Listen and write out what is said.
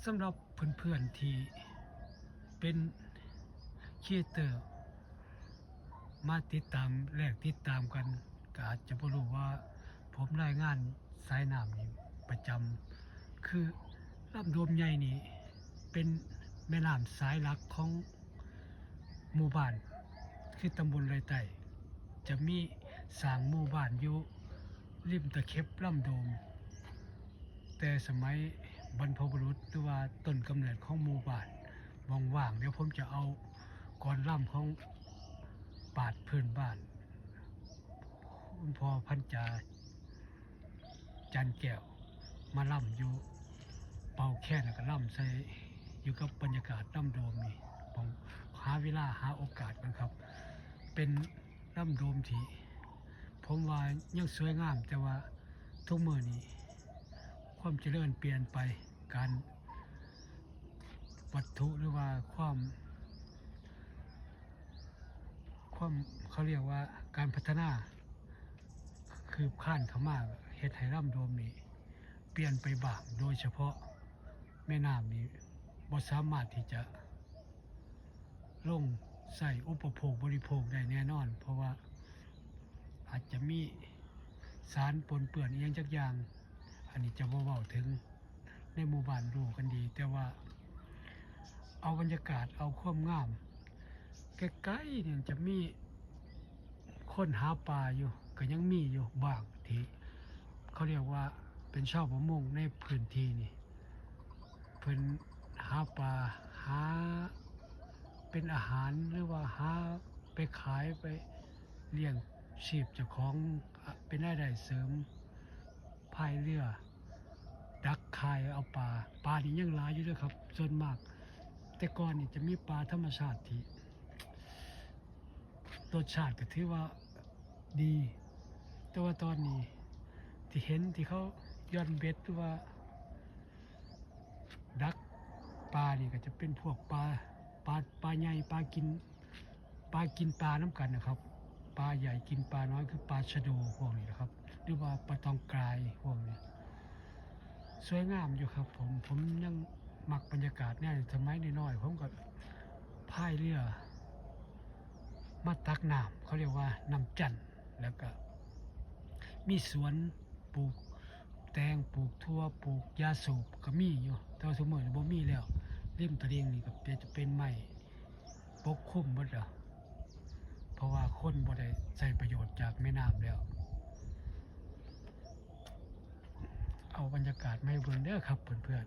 ສຳລັບເພື່ອນໆທີ່ເປັນຄຣີເອເຕີ ມາຕິດຕາມ ແລກຕິດຕາມກັນ ກໍອາດຈະບໍ່ຮູ້ວ່າຜົມລາຍງານສາຍນ້ຳນີ້ປະຈຳ ຄືລຳໂດມໃຫຍ່ນີ້ເປັນແມ່ນ້ຳສາຍຫຼັກຂອງ ໝູ່ບ້ານ ຄືຕຳບົນໄລໃຕ້ ຈະມີສ້າງໝູ່ບ້ານຢູ່ລິມຕະເຂັບລຳໂດມ ແຕ່ສະໄໝບັນພະບຸລຸດ ຫຼືວ່າຕົ້ນກຳເນີດຂອງໝູ່ບ້ານ. ວ່າງໆ ດຽວຜົມຈະເອົາກອນລຳຂອງປາດພື້ນບ້ານ ຄຸນພໍ່ພັນຈາ ຈັນແກ້ວ ມາລຳຢູ່ ເປົ່າແຄນ ແລ້ວກໍລຳໃສ່ຢູ່ກັບບັນຍາກາດລຳໂດມນີ້ ຕ້ອງຫາເວລາຫາໂອກາດກັນຄັບ. ເປັນລຳໂດມທີ່ຜົມວ່າຍັງສວຍງາມ ແຕ່ວ່າທຸກມື້ນີ້ຄວາມຈະເລີນປ່ຽນໄປ ການ ວັດຖຸ ຫຼືວ່າຄວາມ ຄວາມ ເຂົາຮຽກວ່າການພັດທະນາ ຄືບຄານເຂົ້າມາ ເຮັດໃຫ້ລຳໂດມນີ້ປ່ຽນໄປບ້າງ ໂດຍສະເພາະແມ່ນ້ຳນີ້ບໍ່ສາມາດທີ່ຈະລົງໃຊ້ອຸປະໂພກບໍລິໂພກໄດ້ແນ່ນອນ ເພາະວ່າອາດຈະມີສານປົນເປື້ອນອີ່ຫຍັງຈັກຢ່າງ ອັນນີ້ຈະບໍ່ເວົ້າເຖິງໃນໝູ່ບ້ານຮູ້ກັນດີ ແຕ່ວ່າເອົາບັນຍາກາດ ເອົາຄວາມງາມ ໃກ້ໆນີ້ຈະມີ ຄົນຫາປາຢູ່ ກໍຍັງມີຢູ່ບ້າງທີ່ເຂົາຮຽກວ່າເປັນຊາວປະມົງໃນພື້ນທີ່ນີ້ ເພິ່ນຫາປາ ຫາເປັນອາຫານ ຫຼືວ່າຫາໄປຂາຍ ໄປລ້ຽງຊີບເຈົ້າຂອງ ອະ ເປັນລາຍໄດ້ເສີມ ພາຍເຮືອ ດັກຂ່າຍເອົາປາ. ປານີ້ຍັງຫຼາຍຢູ່ເດີຄັບ ສ່ວນມາກ ແຕ່ກ່ອນນີ້ຈະມີປາທຳມະຊາດທີ່ ລົດຊາດກໍຖືວ່າດີ ແຕ່ວ່າຕອນນີ້ທີ່ເຫັນທີ່ເຂົາຢ່ອນເບັດ ຫຼືວ່າດັກປານີ້ ກໍຈະເປັນພວກປາ ປາ ປາໃຫຍ່ ປາກິນ ປາກິນປານຳກັນນະຄັບ ປາໃຫຍ່ກິນປານ້ອຍ ຄືປາຊະໂດພວກນີ້ນະຄັບ ຫຼືວ່າປາຕອງກາຍພວກນີ້ ສວຍງາມຢູ່ຄັບຜົມ. ຜົມຍັງມັກບັນຍາກາດແນວນີ້ ສະໄໝນ້ອຍໆ ຜົມກໍພາຍເຮືອມາຕັກນ້ຳ ເຂົາຮຽກວ່ານ້ຳຈັນ ແລ້ວກໍມີສວນປູກແຕງ ປູກຖົ່ວ ປູກຢາສູບກໍມີຢູ່ ແຕ່ວ່າຊຸມື້ນີ້ບໍ່ມີແລ້ວ. ລິມຕະລິ່ງນີ້ກໍຈະເປັນໄມ້ປົກຄຸມໝົດແລ້ວ ເພາະວ່າຄົນບໍ່ໄດ້ໃຊ້ປະໂຫຍດຈາກແມ່ນ້ຳແລ້ວ. ເອົາບັນຍາກາດມາໃຫ້ເບິ່ງເດີຄັບເພື່ອນ